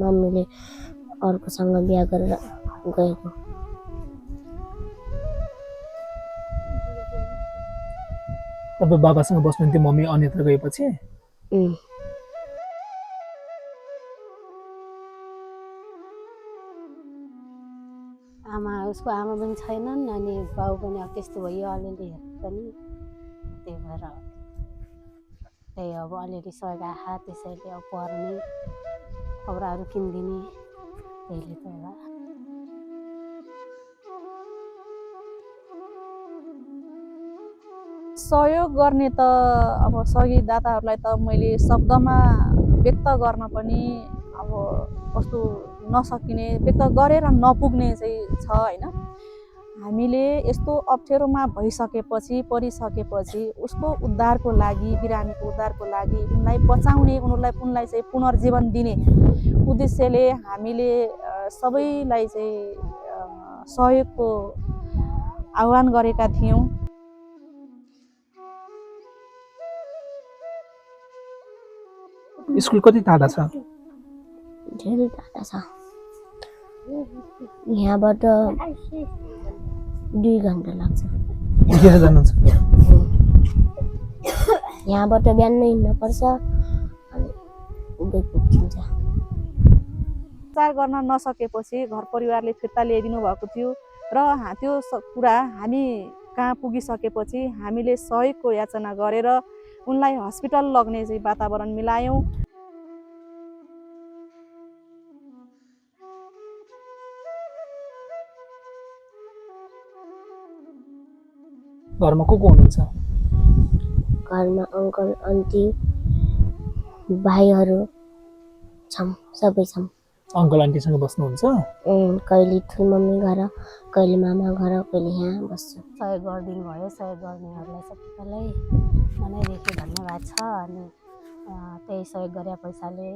मम्मीले अर्कोसँग बिहा गरेर गएको। तपाईँ बाबासँग बस्नुहुन्थ्यो मम्मी अन्यत्र गएपछि? उसको आमा पनि छैनन् अनि बाउ पनि अब त्यस्तो भयो अलिअलि हेर्नु पनि, त्यही भएर त्यही अब अलिअलि सहयोग आहा त्यसैले अब पढ्ने कपडाहरू किनिदिने त्यहीले त होला। सहयोग गर्ने त अब सहयोगदाताहरूलाई त मैले शब्दमा व्यक्त गर्न पनि अब कस्तो नसकिने, व्यक्त गरेर नपुग्ने चाहिँ छ होइन। हामीले यस्तो अप्ठ्यारोमा भइसकेपछि परिसकेपछि उसको उद्धारको लागि, बिरामीको उद्धारको लागि, उनलाई बचाउने, उनलाई चाहिँ पुनर्जीवन दिने उद्देश्यले हामीले सबैलाई चाहिँ सहयोगको आह्वान गरेका थियौँ। स्कुल कति टाढा छ? धेरै टाढा छ, यहाँबाट 2 घन्टा लाग्छ। के जानुहुन्छ? यहाँबाट बिहान हिँड्नुपर्छ अनि पुगिन्छ। उपचार गर्न नसकेपछि घर परिवारले फिर्ता ल्याइदिनु भएको थियो र त्यो कुरा हामी कहाँ पुगिसकेपछि हामीले सहयोगको याचना गरेर उनलाई हस्पिटल लग्ने चाहिँ वातावरण मिलायौँ। घरमा को हुनुहुन्छ? घरमा अङ्कल आन्टी भाइहरू छौँ, सबै छौँ। अङ्कल आन्टीसँग बस्नुहुन्छ? कहिले ठुलो मम्मी घर, कहिले मामा घर, कहिले यहाँ बस्छु। सहयोग गरिदिनु भयो, सहयोग गर्नेहरूलाई सबैलाई मनैदेखि धन्यवाद छ। अनि त्यही सहयोग गरे पैसाले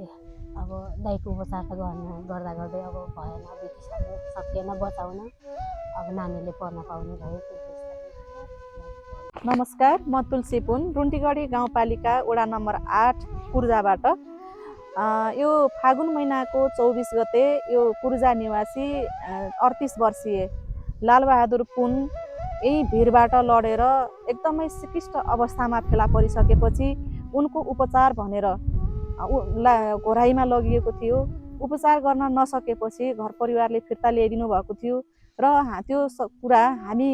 अब दाइको उपचार त गर्दा गर्दै अब भएन, सकिएन बचाउन, अब नानीले पढ्न पाउने भयो। नमस्कार, म तुलसी पुन, रुन्टीगढी गाउँपालिका वडा नम्बर 8 कुर्जाबाट। यो फागुन महिनाको 24 गते यो कुर्जा निवासी 38 वर्षीय लालबहादुर पुन यही भिरबाट लडेर एकदमै सिकिष्ट अवस्थामा फेला परिसकेपछि उनको उपचार भनेर घोराइमा लगिएको थियो। उपचार गर्न नसकेपछि घर परिवारले फिर्ता ल्याइदिनु भएको थियो र त्यो कुरा हामी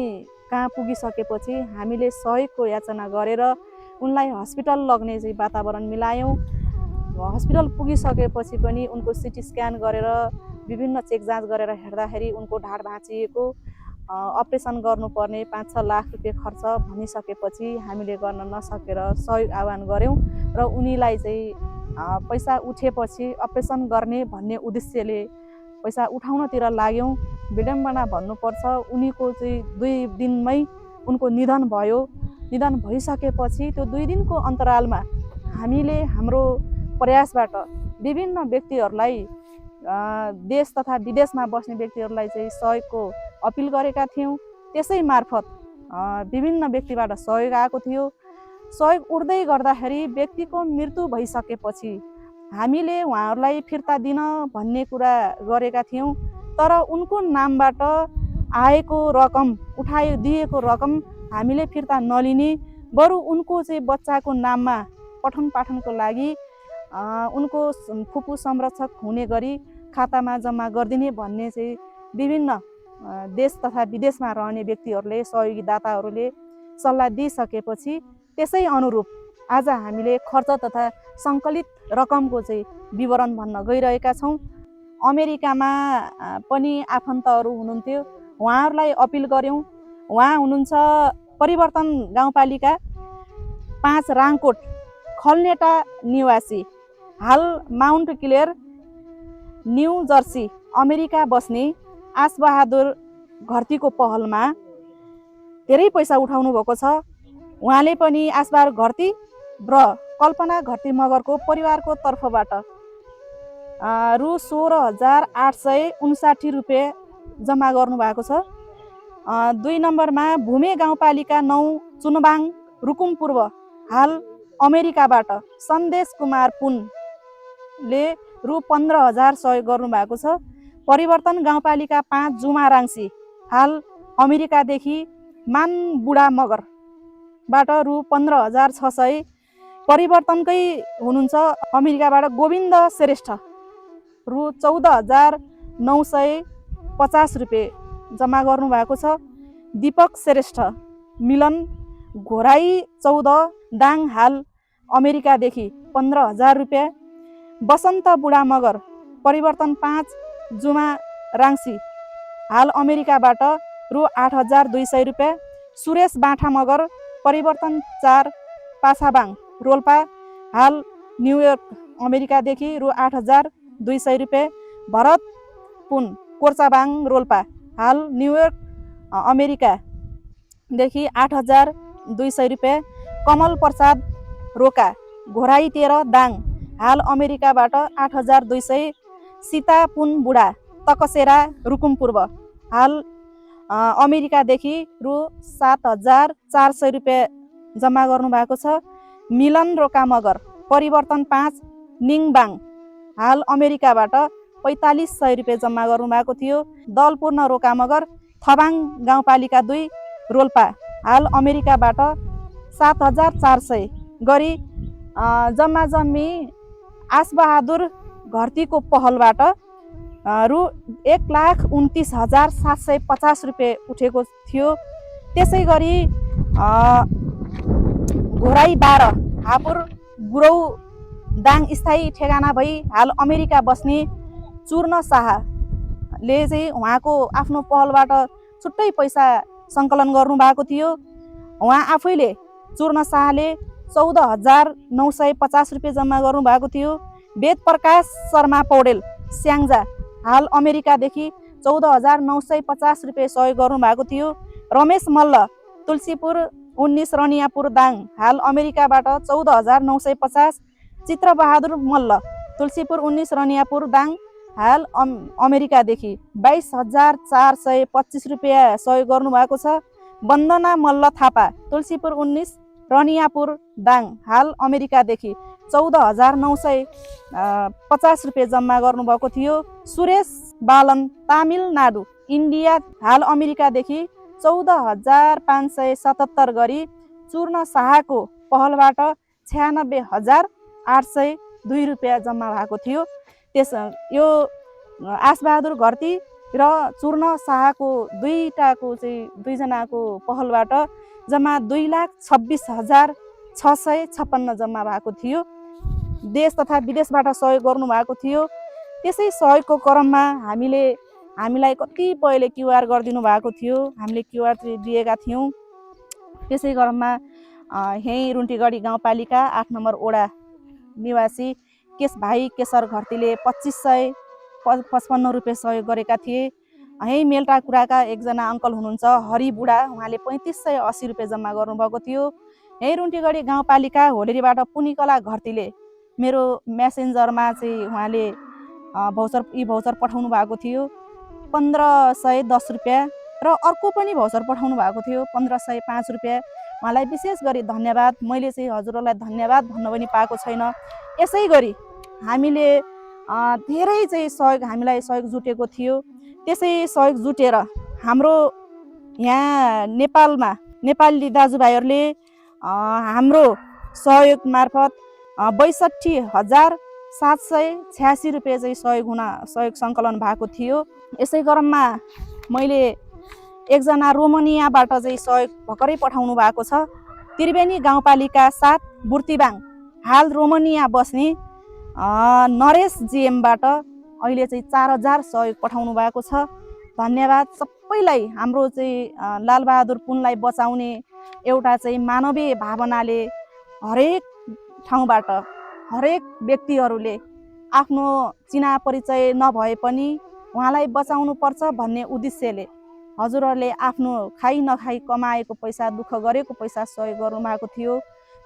कहाँ पुगिसकेपछि हामीले सहयोगको याचना गरेर उनलाई हस्पिटल लग्ने चाहिँ वातावरण मिलायौँ। हस्पिटल पुगिसकेपछि पनि उनको सिटी स्क्यान गरेर विभिन्न चेक जाँच गरेर हेर्दाखेरि उनको ढाड भाँचिएको, अपरेसन गर्नुपर्ने 5-6 लाख रुपियाँ खर्च भनिसकेपछि हामीले गर्न नसकेर सहयोग आह्वान गऱ्यौँ र उनीलाई चाहिँ पैसा उठेपछि अपरेसन गर्ने भन्ने उद्देश्यले पैसा उठाउनतिर लाग्यौँ। विडम्बना भन्नुपर्छ, उनीको चाहिँ 2 दिनमै उनको निधन भयो। निधन भइसकेपछि त्यो 2 दिनको अन्तरालमा हामीले हाम्रो प्रयासबाट विभिन्न व्यक्तिहरूलाई, देश तथा विदेशमा बस्ने व्यक्तिहरूलाई चाहिँ सहयोगको अपिल गरेका थियौँ। त्यसै मार्फत विभिन्न व्यक्तिबाट सहयोग आएको थियो। सहयोग उठ्दै गर्दाखेरि व्यक्तिको मृत्यु भइसकेपछि हामीले उहाँहरूलाई फिर्ता दिन भन्ने कुरा गरेका थियौँ, तर उनको नामबाट आएको रकम, दिएको रकम हामीले फिर्ता नलिने, बरु उनको चाहिँ बच्चाको नाममा पठन पाठनको लागि उनको फुपू संरक्षक हुने गरी खातामा जम्मा गरिदिने भन्ने चाहिँ विभिन्न देश तथा विदेशमा रहने व्यक्तिहरूले, सहयोगी दाताहरूले सल्लाह दिइसकेपछि त्यसै अनुरूप आज हामीले खर्च तथा सङ्कलित रकमको चाहिँ विवरण भन्न गइरहेका छौँ। अमेरिकामा पनि आफन्तहरू हुनुहुन्थ्यो, उहाँहरूलाई अपिल गऱ्यौँ। उहाँ हुनुहुन्छ परिवर्तन गाउँपालिका 5 राङकोट खलनेटा निवासी, हाल Montclair New Jersey America बस्ने आशबहादुर घरतीको पहलमा धेरै पैसा उठाउनु भएको छ। उहाँले पनि आशबहादुर घरती र कल्पना घरती मगरको परिवारको तर्फबाट रु 16,859 रुपियाँ जम्मा गर्नुभएको छ। 2 नम्बरमा भूमे गाउँपालिका 9 चुनबाङ रुकुम पूर्व, हाल अमेरिकाबाट सन्देश कुमार पुनले रु 15,000 सहयोग गर्नुभएको छ। परिवर्तन गाउँपालिका 5 जुमा राङ्सी हाल अमेरिकादेखि मानबुढा मगरबाट रु 15,600। परिवर्तनकै हुनुहुन्छ अमेरिकाबाट गोविन्द श्रेष्ठ रु 14,950 रुपियाँ जम्मा गर्नुभएको छ। दीपक श्रेष्ठ मिलन घोराई 14 दाङ हाल अमेरिकादेखि 15,000 रुपियाँ। बसन्त बुढा मगर परिवर्तन 5 जुमा राङ्सी हाल अमेरिकाबाट रु 8,200 रुपियाँ। सुरेश बाठा मगर परिवर्तन 4 पाछाबाङ रोल्पा हाल न्युयोर्क अमेरिकादेखि रु 8,200 रुपियाँ। भरत पुन कोर्चाबाङ रोल्पा हाल न्युयोर्क अमेरिकादेखि 8,200 रुपियाँ। कमल प्रसाद रोका घोराई 13 दाङ हाल अमेरिकाबाट 8,200। सीता पुन बुढा तकसेरा रुकुम पूर्व हाल अमेरिकादेखि रु 7,400 रुपियाँ जम्मा गर्नुभएको छ। मिलन रोका मगर परिवर्तन 5 निङबाङ हाल अमेरिकाबाट 4,500 रुपियाँ जम्मा गर्नुभएको थियो। दलपूर्ण रोका मगर थबाङ गाउँपालिका 2 रोल्पा हाल अमेरिकाबाट 7,400 गरी जम्मा जम्मी आसबहादुर घरतीको पहलबाट रु 1,29,750 रुपियाँ उठेको थियो। त्यसै गरी घोराई 12 हापुर गुरौ दाङ स्थायी ठेगाना भई हाल अमेरिका बस्ने चूर्ण शाहले चाहिँ उहाँको आफ्नो पहलबाट छुट्टै पैसा सङ्कलन गर्नुभएको थियो। उहाँ आफैले चूर्ण शाहले 14,950 रुपियाँ जम्मा गर्नुभएको थियो। वेद प्रकाश शर्मा पौडेल स्याङ्जा हाल अमेरिकादेखि 14,950 रुपियाँ सहयोग गर्नुभएको थियो। रमेश मल्ल तुलसीपुर 19 रनियापुर दाङ हाल अमेरिकाबाट 14,950। चित्रबहादुर मल्ल तुलसीपुर 19 रनियापुर दाङ हाल अमेरिकादेखि 22,425 रुपियाँ सहयोग गर्नुभएको छ। वन्दना मल्ल थापा तुलसीपुर 19 रनियापुर दाङ हाल अमेरिकादेखि 14,950 रुपियाँ जम्मा गर्नुभएको थियो। सुरेश बालन तामिलनाडु इन्डिया हाल अमेरिकादेखि 14,577 गरी चूर्ण शाहको पहलबाट 96,802 रुपियाँ जम्मा भएको थियो। यो आसबहादुर घरती र चूर्ण शाहको दुईजनाको पहलबाट जम्मा 2,26,656 जम्मा भएको थियो। देश तथा विदेशबाट सहयोग गर्नुभएको थियो। त्यसै सहयोगको क्रममा हामीलाई कतिपयले क्युआर गरिदिनु भएको थियो। हामीले क्युआर दिएका थियौँ। त्यसै क्रममा यहीँ रुन्टीगढी गाउँपालिका 8 नम्बर वडा निवासी भाइ केशर घरतीले 2,555 रुपियाँ सहयोग गरेका थिए। यहीँ मेलटाकुराका एकजना अङ्कल हुनुहुन्छ हरि बुढा, उहाँले 3,580 रुपियाँ जम्मा गर्नुभएको थियो। यहीँ रुन्टीगढी गाउँपालिका होलेरीबाट पुनिकला घरतीले मेरो मेसेन्जरमा चाहिँ उहाँले भौचर पठाउनु भएको थियो 1,510 रुपियाँ र अर्को पनि भौचर पठाउनु भएको थियो 1,505 रुपियाँ। उहाँलाई विशेष गरी धन्यवाद। मैले चाहिँ हजुरहरूलाई धन्यवाद भन्न पनि पाएको छैन। यसै गरी हामीले धेरै चाहिँ हामीलाई सहयोग जुटेको थियो। त्यसै सहयोग जुटेर हाम्रो यहाँ नेपालमा नेपाली दाजुभाइहरूले हाम्रो सहयोग मार्फत 62,786 रुपियाँ चाहिँ सहयोग सङ्कलन भएको थियो। यसै क्रममा मैले एकजना रोमानियाबाट चाहिँ सहयोग भर्खरै पठाउनु भएको छ। त्रिवेणी गाउँपालिका 7 बुर्तिबाङ हाल रोमानिया बस्ने नरेश जिएमबाट अहिले चाहिँ 4,000 सहयोग पठाउनु भएको छ। धन्यवाद सबैलाई। हाम्रो चाहिँ लालबहादुर पुनलाई बचाउने एउटा चाहिँ मानवीय भावनाले हरेक ठाउँबाट हरेक व्यक्तिहरूले आफ्नो चिना परिचय नभए पनि उहाँलाई बचाउनु पर्छ भन्ने उद्देश्यले हजुरहरूले आफ्नो खाइ नखाइ कमाएको पैसा दुःख गरेको पैसा सहयोग गर्नुभएको थियो।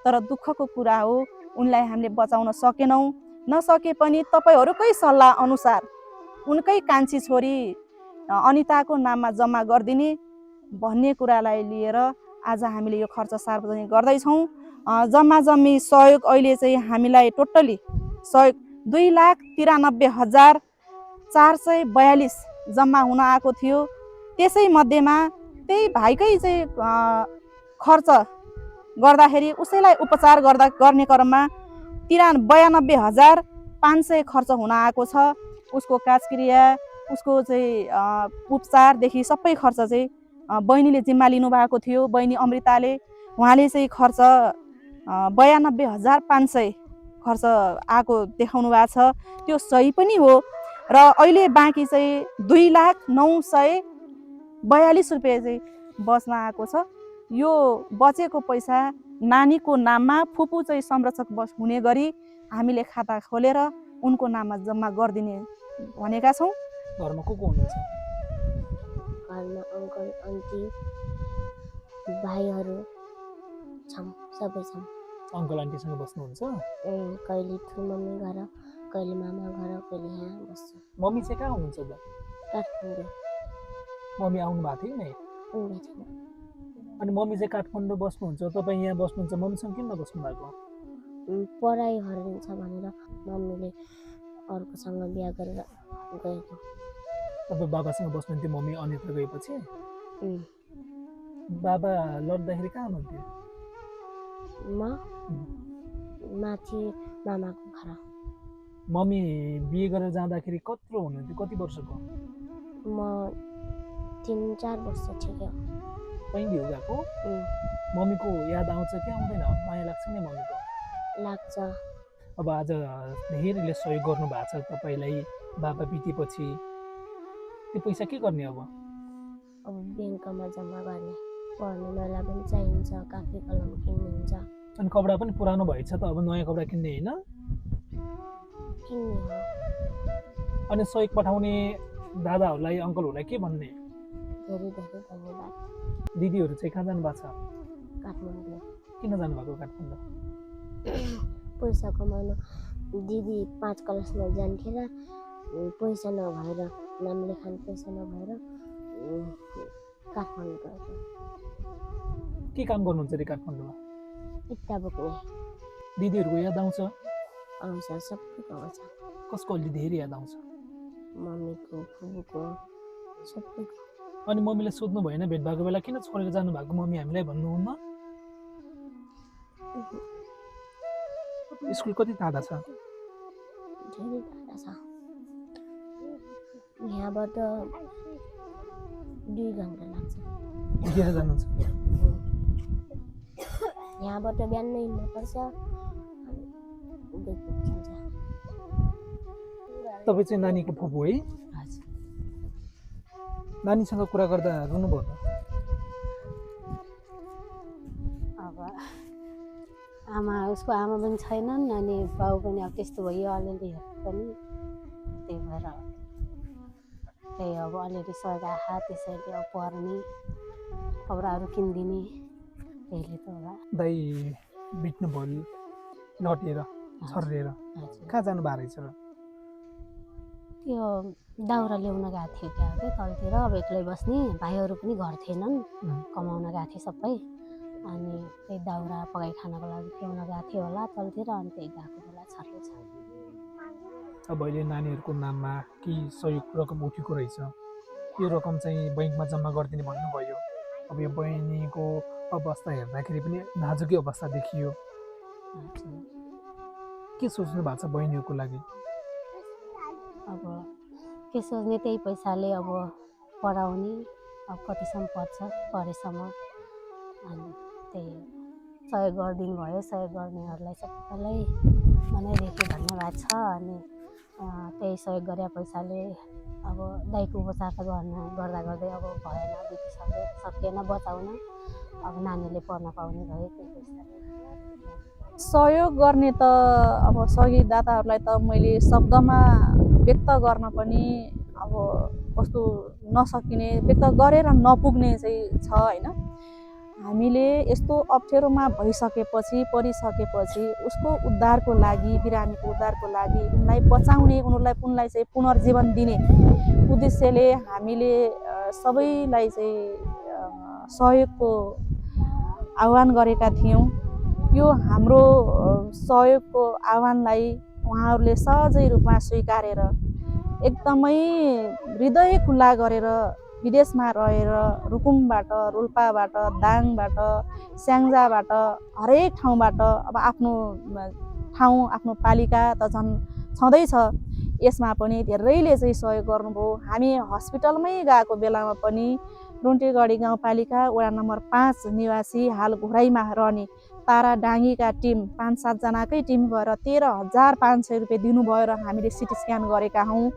तर दुःखको कुरा हो उनलाई हामीले बचाउन सकेनौँ। नसके पनि तपाईँहरूकै सल्लाह अनुसार उनकै कान्छी छोरी अनिताको नाममा जम्मा गरिदिने भन्ने कुरालाई लिएर आज हामीले यो खर्च सार्वजनिक गर्दैछौँ। जम्मा जम्मी सहयोग अहिले चाहिँ हामीलाई टोटली सहयोग 2,93,442 जम्मा हुन आएको थियो। त्यसै मध्येमा त्यही भाइकै चाहिँ खर्च गर्दाखेरि उसैलाई उपचार गर्ने क्रममा 92,500 खर्च हुन आएको छ। उसको काजक्रिया, उसको चाहिँ उपचारदेखि सबै खर्च चाहिँ बहिनीले जिम्मा लिनुभएको थियो। बहिनी अमृताले उहाँले चाहिँ खर्च 92,500 खर्च आएको देखाउनु भएको छ। त्यो सही पनि हो र अहिले बाँकी चाहिँ 2,09,42 रुपियाँ चाहिँ बच्न आएको छ। यो बचेको पैसा नानीको नाममा फुपू चाहिँ संरक्षक हुने गरी हामीले खाता खोलेर उनको नाममा जम्मा गरिदिने भनेका छौँ। घरमा को हुनुहुन्छ? घरमा अङ्कल आन्टी भाइहरू छौँ, सबै छौँ। अङ्कल आन्टीसँग बस्नुहुन्छ? कहिले ठुलो मम्मी घर, कहिले मामा घर, कहिले यहाँ बस्छु। मम्मी चाहिँ कहाँ हुनुहुन्छ त? काठमाडौँ। मम्मी आउनु भएको थियो नि? अनि मम्मी चाहिँ काठमाडौँ बस्नुहुन्छ, तपाईँ यहाँ बस्नुहुन्छ, मम्मीसँग किन नबस्नु भएको? पढाइ हराइन्छ भनेर मम्मीले अर्कोसँग बिहा गरेर गएको। तपाईँ बाबासँग बस्नुहुन्थ्यो, मम्मी अन्यत्र गएपछि? बाबा लड्दाखेरि कहाँ हुनुहुन्थ्यो? माथि मामाको घर। मम्मी बिहे गरेर जाँदाखेरि कत्रो हुनुहुन्थ्यो, कति वर्षको? म 3-4 वर्ष थियो। पहिलो हो गएको? मम्मीको याद आउँछ कि आउँदैन? माया लाग्छ नि मम्मीको? लाग्छ। अब आज धेरैले सहयोग गर्नु भएको छ तपाईँलाई बाबा बितेपछि, त्यो पैसा के गर्ने अब? अब ब्याङ्कमा जम्मा गर्ने, पढ्ने बेला पनि चाहिन्छ, कापी कलम किन्ने हुन्छ। अनि कपडा पनि पुरानो भएछ त, अब नयाँ कपडा किन्ने होइन? किन्ने हो। अनि सहयोग पठाउने दादाहरूलाई, अङ्कलहरूलाई के भन्ने? धेरै धेरै धन्यवाद। दिदीहरू चाहिँ कहाँ जानुभएको छ? काठमाडौँ। किन जानुभएको काठमाडौँ? पैसा कमाउनु। दिदी 5 क्लासमा जान्थे र पैसा नभएर, नाम लेखान पैसा नभएर काठमाडौँ गएको। के काम गर्नुहुन्छ अरे काठमाडौँमा? इट्टा बोक्ने। दिदीहरूको याद आउँछ? आउँछ, सबैको आउँछ। कसको अलि धेरै याद आउँछ? मम्मीको, फुपूको, सबैको। अनि मम्मीले सोध्नु भएन भेट भएको बेला किन छोडेर जानुभएको मम्मी हामीलाई भन्नुहुन्न? स्कुल कति टाढा छ? धेरै टाढा छ। यहाँबाट 2 घन्टा लाग्छ। हिँडेर जानुहुन्छ? यहाँबाट बिहानै हिँड्नुपर्छ, पुगिन्छ। तपाईँ चाहिँ नानीको फुपू है? हजुर। नानीसँग कुरा गर्दा रुनुभयो त? अब उसको आमा पनि छैनन्, अनि बाउ पनि अब त्यस्तो भयो अलिअलि पनि, त्यही भएर त्यही अब अलिअलि सहयोग आहा, त्यसैले अब पढ्ने कपडाहरू किनिदिने, त्यसले त होला। दाइ बित्नुभयो लटेर छरेर, कहाँ जानु भएको रहेछ र? त्यो दाउरा ल्याउन गएको थियो क्या के तलतिर। अब एक्लै बस्ने भाइहरू पनि घर थिएनन्, कमाउन गएको थिए सबै। अनि त्यही दाउरा पकाइ खानको लागि ल्याउन गएको थियो होला तलतिर, अनि त्यही गएको बेला छर्केछ। अब अहिले नानीहरूको नाममा केही सहयोग रकम उठेको रहेछ, यो रकम चाहिँ बैङ्कमा जम्मा गरिदिने भन्नुभयो। अब यो बहिनीको अवस्था हेर्दाखेरि पनि नाजुकै अवस्था देखियो। के सोच्नु भएको छ बहिनीहरूको लागि? अब के सोच्ने, त्यही पैसाले अब पढाउने, अब कतिसम्म पढ्छ पढेसम्म, अनि त्यही सहयोग गरिदिनु भयो। सहयोग गर्नेहरूलाई सबैलाई मनैदेखि धन्यवाद छ। अनि त्यही सहयोग गरे पैसाले अब दाइको उपचार त गर्दा गर्दै अब भएन, सकेन बचाउन, अब नानीले पढ्न पाउने भयो त्यही पैसाले। सहयोग गर्ने त अब सहयोगदाताहरूलाई त मैले शब्दमा व्यक्त गर्न पनि अब कस्तो नसकिने, व्यक्त गरेर नपुग्ने चाहिँ छ होइन। हामीले यस्तो अप्ठ्यारोमा भइसकेपछि, परिसकेपछि उसको उद्धारको लागि, बिरामीको उद्धारको लागि, उनलाई बचाउने, उनलाई चाहिँ पुनर्जीवन दिने उद्देश्यले हामीले सबैलाई चाहिँ सहयोगको आह्वान गरेका थियौँ। यो हाम्रो सहयोगको आह्वानलाई उहाँहरूले सहजै रूपमा स्वीकारेर एकदमै हृदय खुल्ला गरेर विदेशमा रहेर रुकुमबाट, रोल्पाबाट, दाङबाट, स्याङ्जाबाट हरेक ठाउँबाट अब आफ्नो ठाउँ आफ्नो पालिका त झन् छँदैछ, यसमा पनि धेरैले चाहिँ सहयोग गर्नुभयो। हामी हस्पिटलमै गएको बेलामा पनि रुन्टेगढी गाउँपालिका वडा नम्बर 5 निवासी हाल घोराइमा रहने तारा डाङ्गीका टिम 5-7 जनाकै टिम गएर 13,500 रुपियाँ दिनुभयो र हामीले सिटी स्क्यान गरेका हौँ।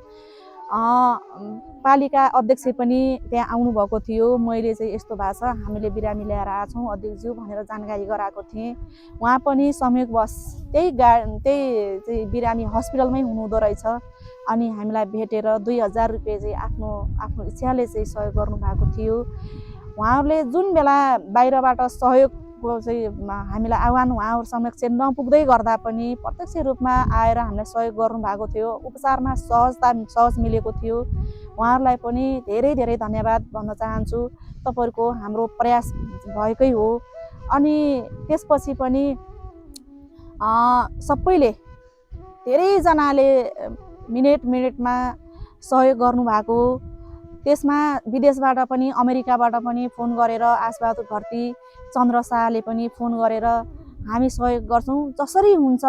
पालिका अध्यक्ष पनि त्यहाँ आउनुभएको थियो। मैले चाहिँ यस्तो भएको छ, हामीले बिरामी ल्याएर आएको छौँ अध्यक्षज्यू भनेर जानकारी गराएको थिएँ। उहाँ पनि संयोगवश त्यही चाहिँ बिरामी हस्पिटलमै हुनुहुँदो रहेछ। अनि हामीलाई भेटेर 2,000 रुपियाँ चाहिँ आफ्नो इच्छाले चाहिँ सहयोग गर्नुभएको थियो। उहाँहरूले जुन बेला बाहिरबाट सहयोगको चाहिँ हामीलाई आह्वान उहाँहरू समक्ष नपुग्दै गर्दा पनि प्रत्यक्ष रूपमा आएर हामीलाई सहयोग गर्नुभएको थियो। उपचारमा सहज मिलेको थियो। उहाँहरूलाई पनि धेरै धेरै धन्यवाद भन्न चाहन्छु। तपाईँहरूको हाम्रो प्रयास भएकै हो। अनि त्यसपछि पनि सबैले धेरैजनाले मिनेटमा सहयोग गर्नुभएको। त्यसमा विदेशबाट पनि अमेरिकाबाट पनि फोन गरेर आशबहादुर घरती चन्द्र शाहले पनि फोन गरेर हामी सहयोग गर्छौँ, जसरी हुन्छ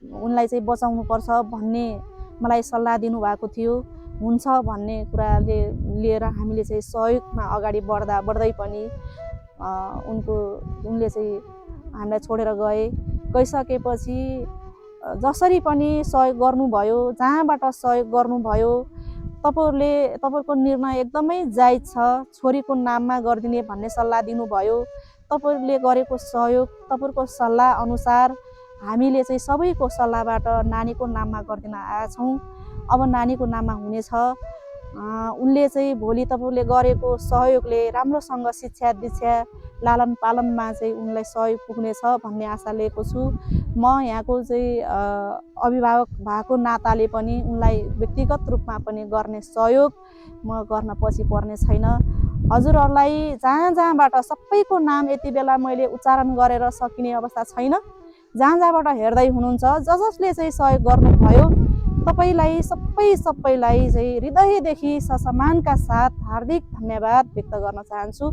उनलाई चाहिँ बचाउनुपर्छ भन्ने मलाई सल्लाह दिनुभएको थियो। हुन्छ भन्ने कुराले लिएर हामीले चाहिँ सहयोगमा अगाडि बढ्दै पनि उनले चाहिँ हामीलाई छोडेर गइसकेपछि जसरी पनि सहयोग गर्नुभयो, जहाँबाट सहयोग गर्नुभयो, तपाईँहरूको निर्णय एकदमै जायज छ। छोरीको नाममा गरिदिने भन्ने सल्लाह दिनुभयो। तपाईँहरूले गरेको सहयोग, तपाईँहरूको सल्लाह अनुसार हामीले चाहिँ सबैको सल्लाहबाट नानीको नाममा गरिदिन आएका छौँ। अब नानीको नाममा हुनेछ। उनले चाहिँ भोलि तपाईँले गरेको सहयोगले राम्रोसँग शिक्षा दीक्षा लालन पालनमा चाहिँ उनलाई सहयोग पुग्नेछ भन्ने आशा लिएको छु। म यहाँको चाहिँ अभिभावक भएको नाताले पनि उनलाई व्यक्तिगत रूपमा पनि गर्ने सहयोग म गर्न पछि पर्ने छैन। हजुरहरूलाई जहाँबाट सबैको नाम यति बेला मैले उच्चारण गरेर सकिने अवस्था छैन। जहाँबाट हेर्दै हुनुहुन्छ, जसले चाहिँ सहयोग गर्नुभयो, तपाईँलाई सबैलाई चाहिँ हृदयदेखि ससम्मानका साथ हार्दिक धन्यवाद व्यक्त गर्न चाहन्छु।